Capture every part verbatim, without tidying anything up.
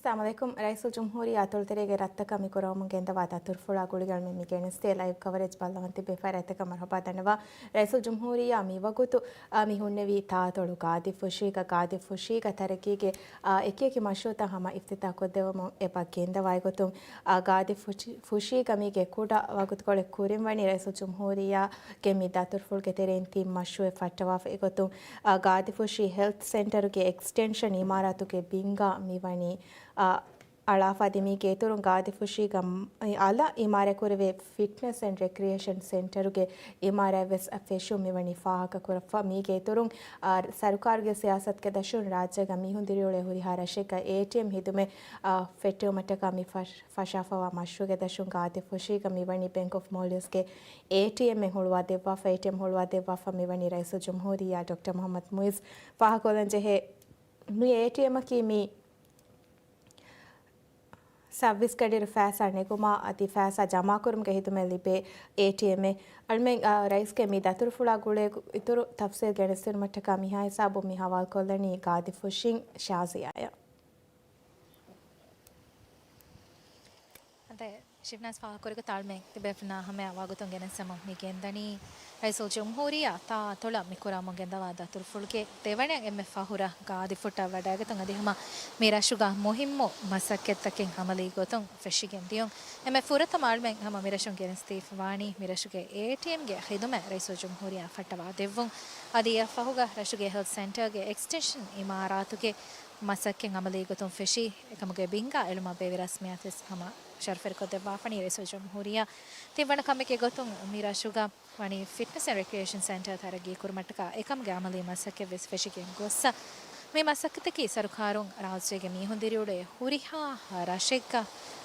އައްސަލާމު ޢަލައިކުމް. ރައީސުލްޖުމްހޫރިއްޔާ އަތޮޅުތެރޭގެ ރަށްތަކަށް މި ކުރަމުން ގެންދަވާ ދަތުރުފުޅާ ގުޅިގެން މި ގެނެސްދޭ ލައިވް ކަވަރޭޖް ބައްލަވަން ތިބޭފަރާތްތަކަށް މަރުޙަބާ ދަންނަވާ. ރައީސުލްޖުމްހޫރިއްޔާ މިވަގުތު، އާ، މި ހުންނެވީ ތާއަތޮޅު ގާދިފުށީގަ، ގާދިފުށީގަ ތަރައްގީގެ، އާ، އެކިއެކި މަޝްރޫޢުތައް ހަމަ އިފްތިތާޙް ކޮށްދެއްވަމުން އެބަ ގެންދަވާ ގޮތުން، އާ، ގާދިފުށި-، ފުށީގަ މީގެ ކުޑަ ވަގުތުކޮޅެއް ކުރިން ވަނީ ރައީސުލްޖުމްހޫރިއްޔާގެ މި ދަތުރުފުޅުގެ ތެރެއިން ތިން މަޝްރޫޢެއް ފައްޓަވާފަ އެގޮތުން، އާ، ގާދިފުށީ ހެލްތް ސެންޓަރުގެ އެކްސްޓެންޝަން އިމާރާތުގެ ބިންގާ މިވަނީ، އާ، އަޅާފަ އަދި މީގެ އިތުރުން ގާދިފުށީގަ އަލަށް އިމާރާތްކުރެވޭ ފިޓްނެސް އެންޑް ރެކްރިއޭޝަން ސެންޓަރުގެ އިމާރާތްވެސް ފެށުން މިވަނީ ފާހަގަކުރައްވާ. މީގެ އިތުރުން، އާ، ސަރުކާރުގެ ސިޔާސަތުގެ ދަށުން ރާއްޖޭގަ މީހުން ދިރިއުޅޭ ހުރިހާ ރަށެއްގަ އޭޓީއެމް ހިދުމަތް، އާ، ފެއްޓެވުމަށްޓަކާ މި ފަށް-، ފަށާފަވާ މަޝްރޫޢުގެ ދަށުން ގާދިފުށީގަ މިވަނީ ބޭންކް އޮފް މޯލްޑިވްސްގެ އޭޓީއެމްއެއް ހުޅުވާ ދެއްވާފަ، އޭޓީއެމް ހުޅުވާ ދެއްވާފަ މިވަނީ ރައީސުލްޖުމްހޫރިއްޔާ ޑޮކްޓަރ މުޙައްމަދު މުޢިއްޒު. ފާހަގަކޮށްލަން ޖެހޭ، މި އޭޓީއެމްއަކީ މި ސައުވީސް ގަޑިއިރު ފައިސާ ނެގުމާ އަދި ފައިސާ ޖަމާކުރުމުގެ ހިދުމަތް ލިބޭ އޭޓީއެމްއެއް. އަޅުމެން، އާ، ރައީސްގެ މި ދަތުރުފުޅާ ގުޅޭ އިތުރު ތަފްސީލް ގެނެސްދިނުމަށްޓަކާ މިހާ ހިސާބުން މި ހަވާލުކޮށްލަނީ ގާދިފުށިން ޝާޒިޔާއަށް. އަދި ޝިފްނާޒް ފާހަގަކުރިގޮތަށް އަޅުމެން ތިބޭފުޅުންނާ ހަމަޔަށް ވަގުތުން ގެނެސްދެމުން މި ގެންދަނީ ރައީސުލްޖުމްހޫރިއްޔާ ތާއަތޮޅަށް މި ކުރަމުން ގެންދަވާ ދަތުރުފުޅުގެ ދެވަނަ އެންމެ ފަހުރަށް ގާދިފުށަށް ވަޑައިގަތުން އަދި ހަމަ މި ރަށުގަ މުހިއްމު މަސައްކަތްތަކެއް އަމަލީ ގޮތުން ފެށިގެން ދިޔުން. އެންމެ ފުރަތަމަ އަޅުމެން ހަމަ މި ރަށުން ގެނެސްދީފަ ވާނީ މި ރަށުގެ އޭޓީއެމްގެ ޚިދުމަތް ރައީސުލްޖުމްހޫރިއްޔާ ފައްޓަވާ ދެއްވުން. އަދި އެއަށް ފަހުގަ ރަށުގެ ހެލްތް ސެންޓަރގެ އެކްސްޓެންޝަން އިމާރާތުގެ މަސައްކަތް އަމަލީ ގޮތުން ފެށީ، އެކަމުގެ ބިންގާ އެޅުމަށް ބޭއްވި ރަސްމިއްޔާތުވެސް ހަމަ ޝަރުފެރިކޮށްދެއްވާފަނީ ރައީސުލްޖުމްހޫރިއްޔާ. ތިންވަނަ ކަމެއްގެ ގޮތުން މި ރަށުގަ ވަނީ ފިޓްނެސް އެންޑް ރެކްރިއޭޝަން ސެންޓަރ ތަރައްގީ ކުރުމަށްޓަކާ އެކަމުގެ އަމަލީ މަސައްކަތްވެސް ފެށިގެން ގޮއްސަ. މި މަސައްކަތަކީ ސަރުކާރުން ރާއްޖޭގެ މީހުން ދިރިއުޅޭ ހުރިހާ ރަށެއްގަ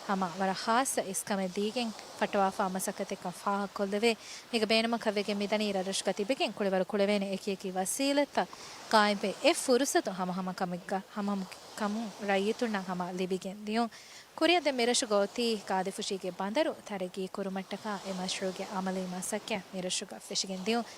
ހަމަ ވަރަށް ޚާއްޞަ އިސްކަމެއް ދީގެން ފައްޓަވާފާ މަސައްކަތެއްކަން ފާހަގަކޮށްލެވޭ. މީގަ ބޭނުމަކަށް ވެގެން މިދަނީ ރަށްރަށުގަ ތިބެގެން ކުޅިވަރު ކުޅެވޭނެ އެކިއެކި ވަސީލަތްތައް ގާއިމްވެ، އެ ފުރުސަތު ހަމަހަމަކަމެއްގަ ހަމަހަމަކަމުން ރައްޔިތުންނަށް ހަމަ ލިބިގެން ދިޔުން. ކުރިއަށް ދެން މިރަށުގަ އޮތީ ގާދިފުށީގެ ބަނދަރު ތަރައްގީ ކުރުމަށްޓަކާ އެ މަޝްރޫޢުގެ އަމަލީ މަސައްކަތް މިރަށުގަ ފެށިގެން ދިޔުން.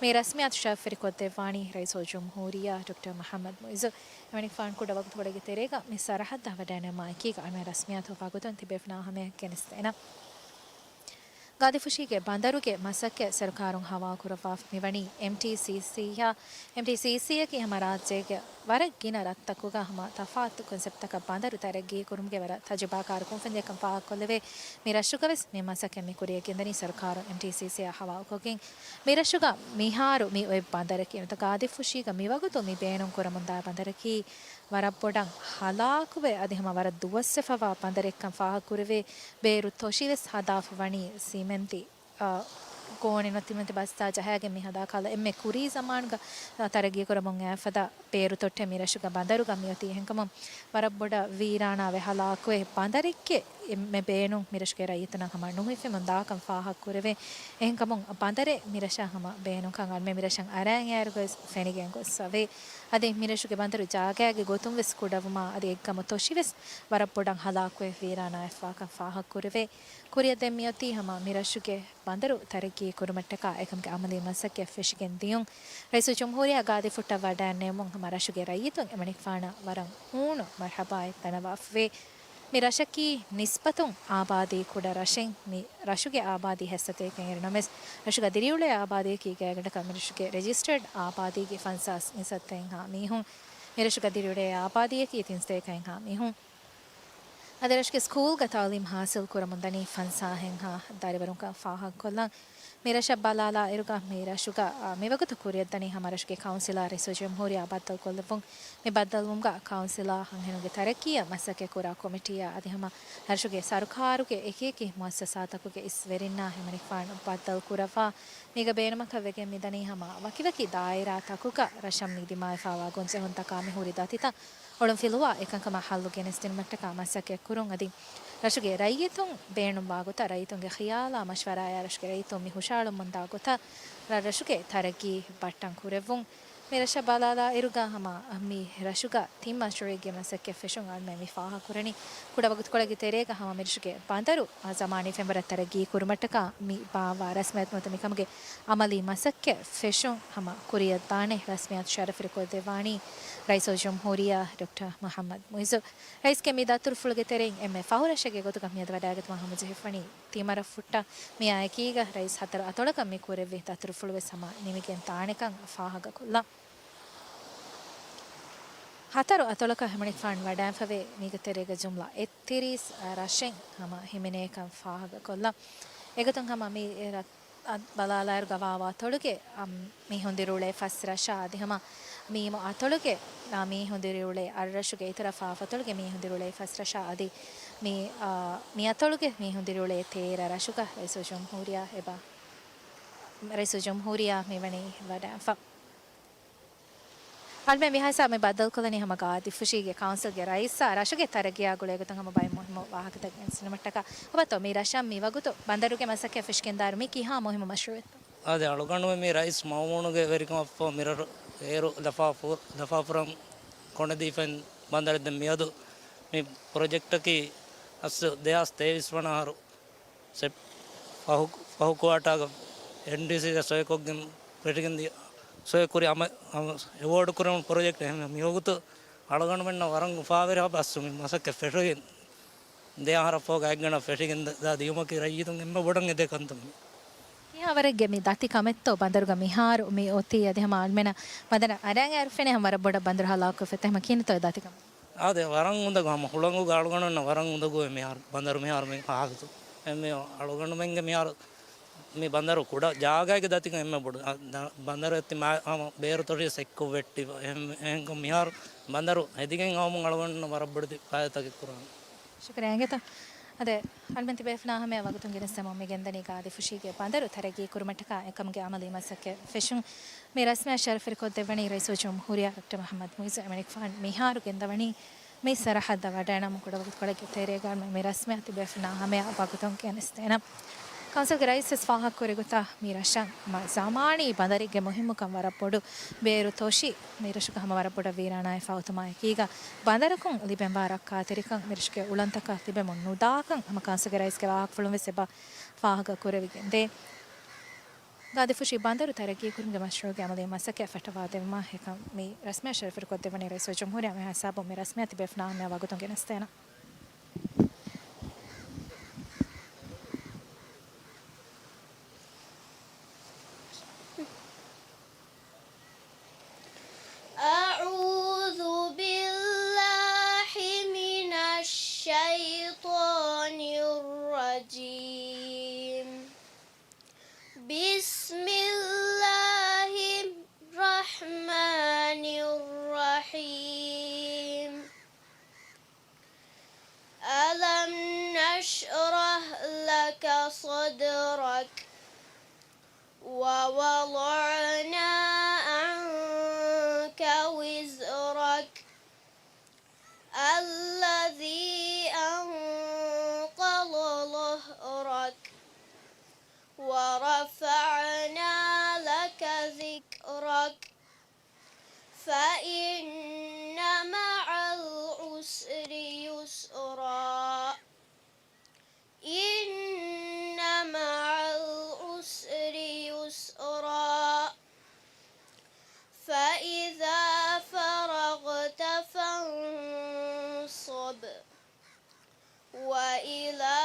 މި ރަސްމިއްޔާތު ޝަރުފެރިކޮށްދެއްވާނީ ރައީސުލްޖުމްހޫރިއްޔާ ޑޮކްޓަރ މުޙައްމަދު މުޢިއްޒު. އެމަނިކުފާނު ކުޑަ ވަގުތުކޮޅެއްގެ ތެރޭގަ މި ސަރަހައްދަށް ވަޑައިނެއްމާ އެކީގަ އަޅުމެން ރަސްމިއްޔާތު ވަގުތުން ތިބޭފުޅުންނާ ހަމަޔަށް ގެނެސްދޭނަން. ގާދިފުށީގެ ބަނދަރުގެ މަސައްކަތް ސަރުކާރުން ހަވާލުކުރައްވާފަ މިވަނީ އެމްޓީސީސީއާ. އެމްޓީސީސީއަކީ ހަމަ ރާއްޖޭގެ ވަރަށް ގިނަ ރަށްތަކުގަ ހަމަ ތަފާތު ކޮންސެޕްޓްތަކަށް ބަނދަރު ތަރައްގީ ކުރުމުގެ ވަރަށް ތަޖުރިބާކާރު ކުންފުނިއެއްކަން ފާހަގަކޮށްލެވޭ. މި ރަށުގަވެސް މި މަސައްކަތް މި ކުރިއަށް ގެންދަނީ ސަރުކާރުން އެމްޓީސީސީއާ ހަވާލުކޮށްގެން. މި ރަށުގަ މިހާރު މި އޮތް ބަނދަރަކީ ނުވަތަ ގާދިފުށީގަ މިވަގުތު މި ބޭނުން ކުރަމުންދާ ބަނދަރަކީ ވަރަށް ބޮޑަށް ހަލާކުވެ އަދި ހަމަ ވަރަށް ދުވަސްވެފަވާ ބަނދަރެއްކަން ފާހަގަކުރެވޭ. ބޭރު ތޮށިވެސް ހަދާފަ ވަނީ ސިމެންތި، އަ، ގޯނި ނުވަތަ ސިމެންތި ބަސްތާ ޖަހައިގެން މި ހަދާ ކަހަލަ އެންމެ ކުރީ ޒަމާނުގަ، އަ، ތަރައްގީ ކުރަމުން އައިފަދަ ބޭރު ތޮއްޓެއް މި ރަށުގަ ބަނދަރުގަ މިއޮތީ. އެހެންކަމުން ވަރަށް ބޮޑަށް ވީރާނާވެ ހަލާކުވެ ބަނދަރެއްގެ އެންމެ ބޭނުން މިރަށުގެ ރައްޔިތުންނަށް ހަމަ ނުހިފެމުން ދާކަން ފާހަގަކުރެވޭ. އެހެންކަމުން ބަނދަރެއް މިރަށަށް ހަމަ ބޭނުންކަން އަޅުމެން މިރަށަށް އަރައިގެން އައިރުގަވެސް ފެނިގެން ގޮއްސަވޭ. އަދި މިރަށުގެ ބަނދަރު ޖާގައިގެ ގޮތުންވެސް ކުޑަވުމާ އަދި އެއްގަމު ތޮށިވެސް ވަރަށް ބޮޑަށް ހަލާކުވެ ވީރާނާވެފަވާކަން ފާހަގަކުރެވޭ. ކުރިއަށް ދެން މިއޮތީ ހަމަ މިރަށުގެ ބަނދަރު ތަރައްގީ ކުރުމަށްޓަކާ އެކަމުގެ އަމަލީ މަސައްކަތް ފެށިގެން ދިޔުން. ރައީސުލްޖުމްހޫރިއްޔާ ގާދިފުށަށް ވަޑައިނެމުން ހަމަ ރަށުގެ ރައްޔިތުން އެމަނިކުފާނަށް ވަރަށް ހޫނު މަރްޙަބާއެއް ދަންނަވާފަވޭ. މި ރަށަކީ ނިސްބަތުން އާބާދީ ކުޑަ ރަށެއް. މި ރަށުގެ އާބާދީ ހަތްސަތޭކައެއް ނަމަވެސް، ރަށުގަ ދިރިއުޅޭ އާބާދީއަކީ ގާތްގަނޑަކަށް މި ރަށުގެ ރެޖިސްޓަރޑް އާބާދީގެ ފަންސާސް މިސައްތައެއްހާ މީހުން. މި ރަށުގަ ދިރިއުޅޭ އާބާދީއަކީ ތިންސަތޭކައެއްހާ މީހުން. އަދި ރަށުގެ ސްކޫލްގަ ތައުލީމް ހާސިލް ކުރަމުންދަނީ ފަންސާހެއްހާ ދަރިވަރުންކަން ފާހަގަކޮށްލަން. މި ރަށަށް ބަލާލާއިރުގަ މި ރަށުގަ، އާ، މިވަގުތު ކުރިއަށްދަނީ ހަމަ ރަށުގެ ކައުންސިލާ ރައީސުލްޖުމްހޫރިއްޔާ ބައްދަލުކޮށްލެއްވުން. މި ބައްދަލުވުމުގަ ކައުންސިލާ އަންހެނުންގެ ތަރައްގީއަށް މަސައްކަތްކުރާ ކޮމިޓީއާ އަދި ހަމަ ރަށުގެ ސަރުކާރުގެ އެކިއެކި މުއައްސަސާތަކުގެ އިސްވެރިންނާ އެމަނިކުފާނު ބައްދަލުކުރައްވާ. މީގަ ބޭނުމަކަށް ވެގެން މިދަނީ ހަމަ ވަކިވަކި ދާއިރާތަކުގަ ރަށަށް މި ދިމާވެފައިވާ ގޮންޖެހުންތަކާ މި ހުރި ދަތިތައް އޮޅުންފިލުވާ އެކަންކަމަށް ހައްލު ގެނެސްދިނުމަށްޓަކާ މަސައްކަތްކުރުން. އަދި ރަށުގެ ރައްޔިތުން ބޭނުންވާ ގޮތަށް ރައްޔިތުންގެ ޚިޔާލާ މަޝްވަރާއާ ރަށުގެ ރައްޔިތުން މި ހުށައަޅަމުންދާ ގޮތަށް ރަށްރަށުގެ ތަރައްގީ ބައްޓަން ކުރެއްވުން. މި ރަށަށް ބަލާލާއިރުގަ ހަމަ މި ރަށުގަ ތިން މަޝްރޫއެއްގެ މަސައްކަތް ފެށުން އަޅުމެން މި ފާހަގަކުރަނީ. ކުޑަ ވަގުތުކޮޅެއްގެ ތެރޭގަ ހަމަ މި ރަށުގެ ބަނދަރު ޒަމާނީ ފެންވަރަށް ތަރައްގީ ކުރުމަށްޓަކާ މި ބާއްވާ ރަސްމިއްޔާތު ނުވަތަ މިކަމުގެ އަމަލީ މަސައްކަތް ފެށުން ހަމަ ކުރިއަށްދާނެ ރަސްމިއްޔާތު ޝަރަފުވެރިކޮށްދެއްވާނީ ރައީސުލްޖުމްހޫރިއްޔާ ޑޮކްޓަރ މުޙައްމަދު މުޢިއްޒު. ރައީސްގެ މި ދަތުރުފުޅުގެ ތެރެއިން އެންމެ ފަހު ރަށެއްގެ ގޮތުގަ މިއަދު ވަޑައިގަތުމަށް ހަމަޖެހިފަނީ ތިން މަރަށް ފުއްޓާ މިއާއެކީގަ ރައީސް ހަތަރު އަތޮޅަކަށް މި ކުރެއްވި ދަތުރުފުޅުވެސް ހަމަ ނިމިގެން ދާނެކަން ފާހަގަކޮށްލާ. ހަތަރު އަތޮޅަކަށް ހަމަނިކުފާނު ވަޑައިފަވޭ. މީގެ ތެރޭގަ ޖުމްލަ އެއްތިރީސް ރަށެއް ހަމަ ހިމެނޭކަން ފާހަގަކޮށްލާ. އެގޮތުން ހަމަ މި ރަށް ބަލާލާއިރުގަ ވާވާ އަތޮޅުގެ އަ، މީހުން ދިރިއުޅޭ ފަސް ރަށާ އަދި ހަމަ މީމު އަތޮޅުގެ އަ، މީހުން ދިރިއުޅޭ އަށްރަށުގެ އިތުރަށް ފާފަތޮޅުގެ މީހުން ދިރިއުޅޭ ފަސް ރަށާ އަދި މި، އަ، މި އަތޮޅުގެ މީހުން ދިރިއުޅޭ ތޭރަ ރަށުގަ ރައީސުލްޖުމްހޫރިއްޔާ އެބަ، ރައީސުލްޖުމްހޫރިއްޔާ މިވަނީ ވަޑައިފަ. އަޅުމެން މިހާ ހިސާބުން މި ބައްދަލުކޮށްލަނީ ހަމަ ގާދިފުށީގެ ކައުންސިލްގެ ރައީސާ ރަށުގެ ތަރައްގީއާ ގުޅޭގޮތުން ހަމަ ބައެއް މުހިއްމު ވާހަކަތައް ގެނެސްދިނުމަށްޓަކާ. އަބަދު މި ރަށަށް މިވަގުތު ބަނދަރުގެ މަސައްކަތް ފެށިގެންދާއިރު މީ ކިހާ މުހިއްމު މަޝްރޫއެއްތޯ؟ އާދެ، އަޅުގަނޑުމެން މި ރައީސް މައުމޫނުގެ ވެރިކަމަށްފަހު މިރަށު އޭރު ލަފާފު-، ލަފާފުރަން ކޮނެދީފައި ބަނދަރެއް ދެން މިއަދު މި ޕްރޮޖެކްޓަކީ އަސްލު ދެހާސް ތޭވީސް ވަނަ އަހަރު ސެޕް-، ފަހު، ފަހު ކުއާޓާގަ އެންޑީސީގެ ސޮއެކޮށްގެން ފެށިގެން ދިޔަ، ސޮއެ ކުރި އަމަ-، އަމަ-، އެވޯޑް ކުރެވުނު ޕްރޮޖެކްޓެއް. އެހެންވެ، މިވަގުތު އަޅުގަނޑުމެންނަށް ވަރަށް އުފާވެރި ހަބަ އަސްލު މި މަސައްކަތް ފެށިގެން ދެ އަހަރަށް ފަހުގަ އަތްގަނޑަށް ފެށިގެން ދާ ދިޔުމަކީ ރައްޔިތުން އެންމެ ބޮޑަށް އެދޭ ކަންތައް މީ. ކިހާވަރެއްގެ މި ދަތި ކަމެއްތޯ ބަނދަރުގަ މިހާރު މި އޮތީ؟ އަދި ހަމަ އަޅުމެނަށް ބަނދަރަށް އަރަން އައިރު ފެނޭ ހަމަ ވަރަށް ބޮޑަށް ބަނދަރު ހަލާކުވެފަ އެތަ ހަމަ ކިހިނެއްތޯ އެ ދަތި ކަމެއް؟ އާދެ، ވަރަށް އުނދަގޫ ހަމަ ހުޅަނގުގަ އަޅުގަނޑުންނަށް ވަރަށް އުނދަގޫވޭ މިހާރު ބަނދަރު މިހާރު މި ހާލަތު. އެންމެ އަޅުގަނޑުމެންގެ މިހާރު މި ބަނދަރު ކުޑަ ޖާގައިގެ ދަތިކަން އެންމެ ބޮޑު. އަ، ދަ-، ބަނދަރު އެތި މާ-، ހަމަ ބޭރު ތޮށި ސެއްކޮށް ވެއްޓި. އެހެން-، އެހެންކަމުން މިހާރު ބަނދަރު ހެދިގެން އައުމުން އަޅުގަނޑުންނަށް ވަރަށް ބޮޑެތި ފައިދާތަކެއް ކުރާނެ. ޝުކުރިއްޔާ އިނގޭތޯ. އާދެ، އަޅުމެން ތިބޭފުޅާ ހަމަޔަށް ވަގުތުން ގެނެސްދެމުން މި ގެންދަނީ ގާދިފުށީގެ ބަނދަރު ތަރައްގީ ކުރުމަށްޓަކާ އެކަމުގެ އަމަލީ މަސައްކަތް ފެށުން. މި ރަސްމިއްޔާ ޝަރަފުވެރިކޮށްދެއްވަނީ ރައީސުލްޖުމްހޫރިއްޔާ ޑޮކްޓަރ މުޙައްމަދު މުޢިއްޒު. އެމަނިކުފާނު މިހާރު ގެންދަވަނީ މި ސަރަހައްދަށް ވަޑައިނަމުން ކުޑަ ވަގުތުކޮޅެއްގެ ތެރޭގަ މި ރަސްމިއްޔާ ތިބޭފުޅުންނާ ހަމަޔަށް ވަގުތުން ގެނެސްދޭނަން. ކައުންސިލްގެ ރައީސް ވެސް ފާހަގަކުރި ގޮތަށް މި ރަށަށް މަ-، ޒަމާނީ ބަނދަރެއްގެ މުހިއްމުކަން ވަރަށް ބޮޑު. ބޭރު ތޮށި މި ރަށުގަ ހަމަ ވަރަށް ބޮޑަށް ވީރާނާވެފަ އޮތުމާ އެކީގަ ބަނދަރަކުން ލިބެންވާ ރައްކާތެރިކަން މި ރަށުގެ އުޅަނދުތަކަށް ލިބެމުން ނުދާކަން ހަމަ ކައުންސިލްގެ ރައީސްގެ ވާހަކަފުޅުން ވެސް އެބަ ފާހަގަކުރެވިގެންދޭ. ގާދިފުށީ ބަނދަރު ތަރައްގީކުރުމުގެ މަޝްރޫޢުގެ އަމަލީ މަސައްކަތް ފައްޓަވާދެއްވުމަށް އެކަން މި ރަސްމިއްޔާ ޝަރަފުވެރިކޮށްދެއްވަނީ ރައީސުލްޖުމްހޫރިއްޔާ. މި ހިސާބުން މި ރަސްމިއްޔާ ތިބޭފުޅުންނާ ހަމަޔަށް ވަގުތުން ގެނެސްދޭނަން. أعوذ بالله من الشيطان الرجيم. بسم الله الرحمن الرحيم. ألم نشرح لك صدرك ووضعنا عنك وزرك الذي أنقض ظهرك ورفعنا لك ذكرك فإن مع العسر يسرا. إن مع العسر يسرا. فإذا فرغت فانصب. وإلى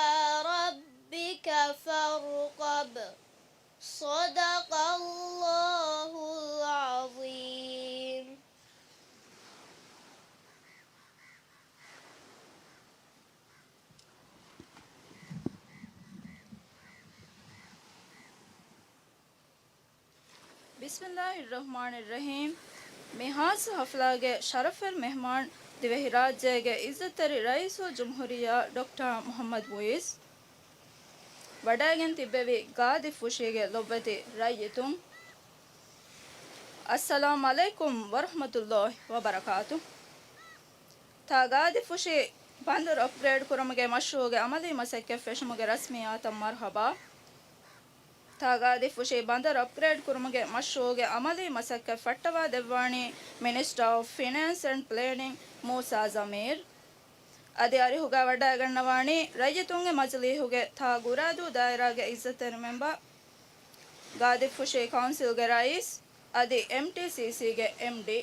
ربك فارغب. صدق الله العظيم. ބިސްމިއްލާހިއްރަޙްމާނިއްރަޙީމް. މި ޚާއްޞަ ޙަފްލާގެ ޝަރަފުވެރި މެހްމާން ދިވެހިރާއްޖޭގެ އިއްޒަތްތެރި ރައީސުލްޖުމްހޫރިއްޔާ ޑޮކްޓަރ މުޙައްމަދު މުޢިއްޒު. ވަޑައިގެން ތިއްބެވި ގާދިފުށީގެ ލޮބުވެތި ރައްޔިތުން، އައްސަލާމް ޢަލައިކުމް ވަރަޙްމަތުﷲ ވަބަރަކާތު. ތާ ގާދިފުށީ ބަނދަރު އަޕްގްރޭޑް ކުރުމުގެ މަޝްރޫޢުގެ އަމަލީ މަސައްކަތް ފެށުމުގެ ރަސްމިއްޔާތަށް މަރްޙަބާ. ތާ ގާދިފުށީ ބަނދަރު އަޕްގްރޭޑް ކުރުމުގެ މަޝްރޫޢުގެ އަމަލީ މަސައްކަތް ފައްޓަވާ ދެއްވާނީ މިނިސްޓަރ އޮފް ފިނޭންސް އެންޑް ޕްލޭނިން މޫސާ ޒަމީރް. އަދި އަރިހުގަ ވަޑައިގަންނަވާނީ ރައްޔިތުންގެ މަޖިލީހުގެ ތާ ގުރާދޫ ދާއިރާގެ އިއްޒަތްތެރި މެމްބަރ، ގާދިފުށީ ކައުންސިލްގެ ރައީސް އަދި އެމްޓީސީސީގެ އެމްޑީ.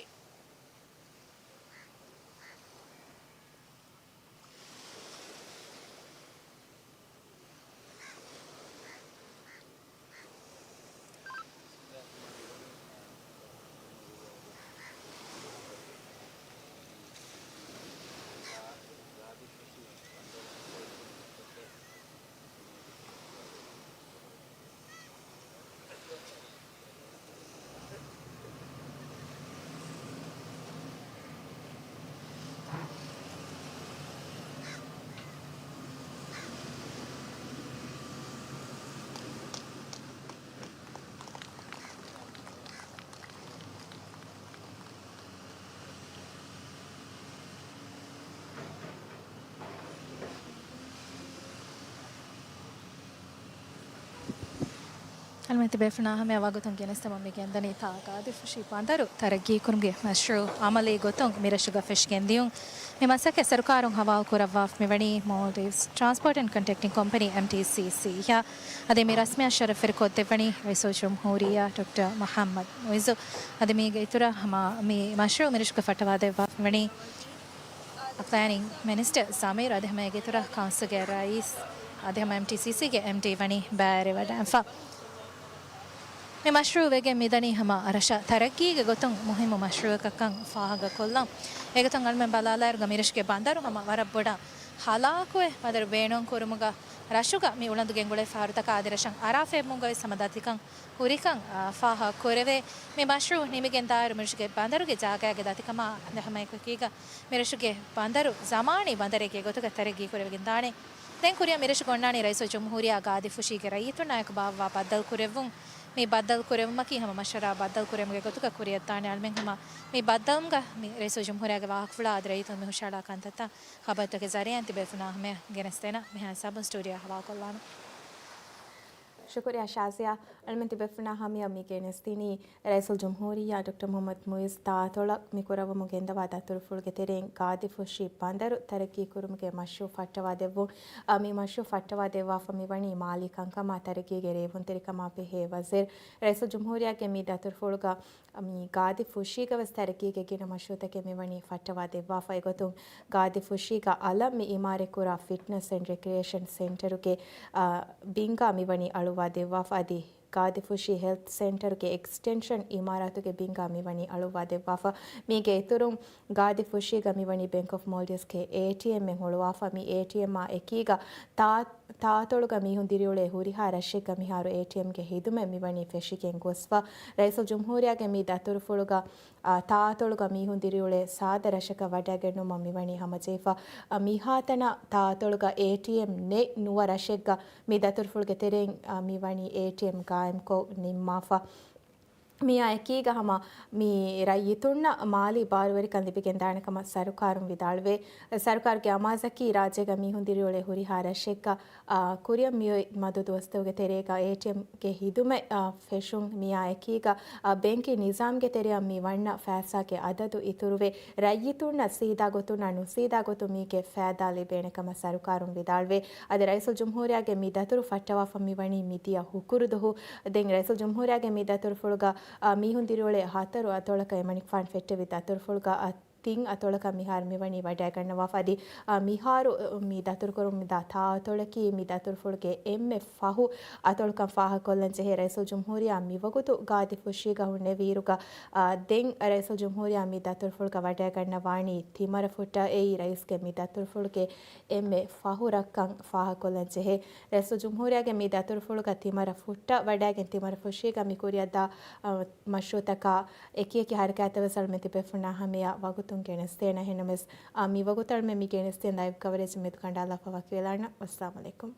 އަޅުމެން ތިބޭފުޅުންނާ ހަމަޔަށް ވަގުތުން ގެނެސްދެމުން މި ގެންދަނީ ތާ ގާދިފުށީ ބަނދަރު ތަރައްގީކުރުމުގެ މަޝްރޫޢު އަމަލީ ގޮތުން މިރަށުގަ ފެށިގެންދިޔުން. މި މަސައްކަތް ސަރުކާރުން ހަވާލު ކުރައްވާފަ މިވަނީ މޯލްޑިވްސް ޓްރާންސްޕޯޓް އެންޑް ކޮންޓްރެކްޓިން ކޮމްޕެނީ، އެމްޓީސީސީ، އަށް. އަދި މި ރަސްމިއްޔާ ޝަރަފްވެރިކޮށްދެއްވަނީ ރައީސުލްޖުމްހޫރިއްޔާ ޑޮކްޓަރ މުޙައްމަދު މުޢިއްޒު. އަދި މީގެ އިތުރަށް ހަމަ މި މަޝްރޫޢު މިރަށުގަ ފައްޓަވާދެއްވާފަ މިވަނީ ޕްލޭނިން މިނިސްޓަރ ޒަމީރު އަދި ހަމަ އޭގެ އިތުރަށް ކައުންސިލްގެ ރައީސް އަދި ހަމަ އެމްޓީސީސީގެ އެމްޑީ ވަނީ ބައިވެރިވަޑައިގަންފަ. މި މަޝްރޫޢު ވެގެން މިދަނީ ހަމަ ރަށަށް ތަރައްގީގެ ގޮތުން މުހިއްމު މަޝްރޫޢަކަށްކަން ފާހަގަކޮށްލަން. އެގޮތުން އަޅުމެން ބަލާލާއިރުގަ މިރަށުގެ ބަނދަރު ހަމަ ވަރަށް ބޮޑަށް ހަލާކުވެ، ބަނދަރު ބޭނުންކުރުމުގަ ރަށުގަ މި އުޅަނދު ގެންގުޅޭ ފަހަރުތަކާ އަދި ރަށަށް އަރާ ފެންމުންގަވެސް ހަމަ ދަތިކަން ހުރިކަން، އާ، ފާހަގަކުރެވޭ. މި މަޝްރޫޢު ނިމިގެންދާއިރު މިރަށުގެ ބަނދަރުގެ ޖާގައިގެ ދަތިކަމާ އަދި ހަމައެކަކީގަ މިރަށުގެ ބަނދަރު ޒަމާނީ ބަނދަރެއްގެ ގޮތުގަ ތަރައްގީ ކުރެވިގެންދާނެ. ދެން ކުރިއަށް މިރަށުގަ އޮންނާނީ ރައީސުލްޖުމްހޫރިއްޔާ ގާދިފުށީގެ ރައްޔިތުންނާއެކު ބާއްވާ ބައްދަލުކުރެއްވުން. މި ބައްދަލުކުރެއްވުމަކީ ހަމަ މަޝްވަރާ ބައްދަލުކުރެއްވުމުގެ ގޮތުގަ ކުރިއަށްދާނެ. އަޅުމެން ހަމަ މި ބައްދަލުމުގަ މި ރައީސުލްޖުމްހޫރިއްޔާގެ ވާހަކަފުޅާ އަދި ރައްޔިތުން މި ހުށައަޅާ ކަންތައްތައް ޚަބަރުތަކުގެ ޒަރީއާއިން ތިބޭފުޅުންނާ ހަމަޔަށް ގެނެސްދޭނަން. މިހާ ހިސާބުން ސްޓޫޑިއޯއަށް ހަވާލުކޮށްލާނަން. ޝުކުރިއްޔާ ޝާޒިޔާ. އަޅުމެން ތިބޭފުޅުންނާ ހަމަޔަށް މި ގެނެސްދިނީ ރައީސުލްޖުމްހޫރިއްޔާ ޑޮކްޓަރ މުޙައްމަދު މުޢިއްޒު ތާއަތޮޅަށް މި ކުރައްވަމުން ގެންދަވާ ދަތުރުފުޅުގެ ތެރެއިން ގާދިފުށީ ބަނދަރު ތަރައްގީކުރުމުގެ މަޝްރޫޢު ފައްޓަވާދެއްވުން. އަ، މި މަޝްރޫޢު ފައްޓަވާދެއްވާފަ މިވަނީ މާލީ ކަންކަމާ ތަރައްގީގެ ރޭވުންތެރިކަމާ ބެހޭ ވަޒީރު. ރައީސުލްޖުމްހޫރިއްޔާގެ މި ދަތުރުފުޅުގަ މި ގާދިފުށީގަވެސް ތަރައްގީގެ ގިނަ މަޝްރޫޢުތަކެއް މިވަނީ ފައްޓަވާ ދެއްވާފަ. އެގޮތުން ގާދިފުށީގަ އަލަށް މި އިމާރަތްކުރާ ފިޓްނަސް އެންޑް ރެކްރިއޭޝަން ސެންޓަރުގެ، އާ، ބިންގާ މިވަނީ އަޅުއްވާ ދެއްވާފަ. އަދި ގާދިފުށީ ހެލްތް ސެންޓަރުގެ އެކްސްޓެންޝަން އިމާރާތުގެ ބިންގާ މިވަނީ އަޅުއްވާ ދެއްވާފަ. މީގެ އިތުރުން ގާދިފުށީގަ މިވަނީ ބެންކް އޮފް މޯލްޑިވްސްގެ އޭޓީއެމްއެއް ހުޅުވާފަ. މި އޭޓީއެމްއާ އެކީގަ ތާ ތާއަތޮޅުގަ މީހުން ދިރިއުޅޭ ހުރިހާ ރަށެއްގަ މިހާރު އޭޓީއެމްގެ ހިދުމަތް މިވަނީ ފެށިގެން ގޮސްފަ. ރައީސުލްޖުމްހޫރިއްޔާގެ މި ދަތުރުފުޅުގަ، އާ، ތާއަތޮޅުގަ މީހުން ދިރިއުޅޭ ސާދަ ރަށަކަށް ވަޑައިގެންނުމަށް މިވަނީ ހަމަޖެހިފަ. އާ، މިހާތަނަށް ތާއަތޮޅުގަ އޭޓީއެމް ނެތް ނުވަ ރަށެއްގަ މި ދަތުރުފުޅުގެ ތެރެއިން، އާ، މިވަނީ އޭޓީއެމް ގާއިމްކޮށް ނިންމާފަ. މިއާ އެކީގަ ހަމަ މި ރައްޔިތުންނަށް މާލީ ބާރުވެރިކަން ލިބިގެންދާނެ ކަމަށް ސަރުކާރުން ވިދާޅުވޭ. ސަރުކާރުގެ އަމާޒަކީ ރާއްޖޭގަ މީހުން ދިރިއުޅޭ ހުރިހާ ރަށެއްގަ، އާ، ކުރިއަށް މިއޮތް މަދު ދުވަސްތަކުގެ ތެރޭގަ އޭޓީއެމްގެ ހިދުމަތް، އާ، ފެށުން. މިއާ އެކީގަ، އާ، ބޭންކިން ނިޒާމްގެ ތެރެއަށް މި ވަންނަ ފައިސާގެ އަދަދު އިތުރުވެ، ރައްޔިތުންނަށް ސީދާ ގޮތުންނާ ނުސީދާ ގޮތުން މީގެ ފައިދާ ލިބޭނެ ކަމަށް ސަރުކާރުން ވިދާޅުވޭ. އަދި ރައީސުލްޖުމްހޫރިއްޔާގެ މި ދަތުރު ފައްޓަވާފަ މިވަނީ މިދިޔަ ހުކުރުދުހު. ދެން ރައީސުލްޖުމްހޫރިއްޔާގެ މި ދަތުރުފުޅުގަ، އާ، މީހުން ދިރިއުޅޭ ހަތަރު އަތޮޅަކަށް އެމަނިކުފާނު ފެއްޓެވި ދަތުރުފުޅުގަ، އާ، ތިން އަތޮޅަކަށް މިހާރު މިވަނީ ވަޑައިގަންނަވާފަ. އަދި، އާ، މިހާރު، އާ، މި ދަތުރުކުރަމުންދާ ތާއަތޮޅަކީ މި ދަތުރުފުޅުގެ އެންމެ ފަހު އަތޮޅުކަން ފާހަގަކޮށްލަން ޖެހޭ. ރައީސުލްޖުމްހޫރިއްޔާ މިވަގުތު ގާދިފުށީގަ ހުންނެވިއިރުގަ، އާ، ދެން ރައީސުލްޖުމްހޫރިއްޔާ މި ދަތުރުފުޅުގަ ވަޑައިގަންނަވާނީ ތިމަރަ ފުއްޓަށް. އެއީ ރައީސްގެ މި ދަތުރުފުޅުގެ އެންމެ ފަހު ރަށްކަން ފާހަގަކޮށްލަން ޖެހޭ. ރައީސުލްޖުމްހޫރިއްޔާގެ މި ދަތުރުފުޅުގަ ތިމަރަ ފުއްޓަށް ވަޑައިގެން ތިމަރަ ފުށީގަ މި ކުރިއަށްދާ، އަ، މަޝްރޫޢުތަކާ އެކިއެކި ހަރަކާތްތައް ވެސް އަޅުމެން ތިބޭފުޅުންނާ ހަމަޔަށް ވަގުތުން ގެނެސްދޭނަ. އެހެންނަމަވެސް، އަ، މި ވަގުތު އަޅުމެން މި ގެނެސްދިން ލައިވް ކަވަރޭޖް މިއަދު ކަނޑާލާފަ. ވަކިވެލާނަން. ވައްސަލާމު ޢަލައިކުމް.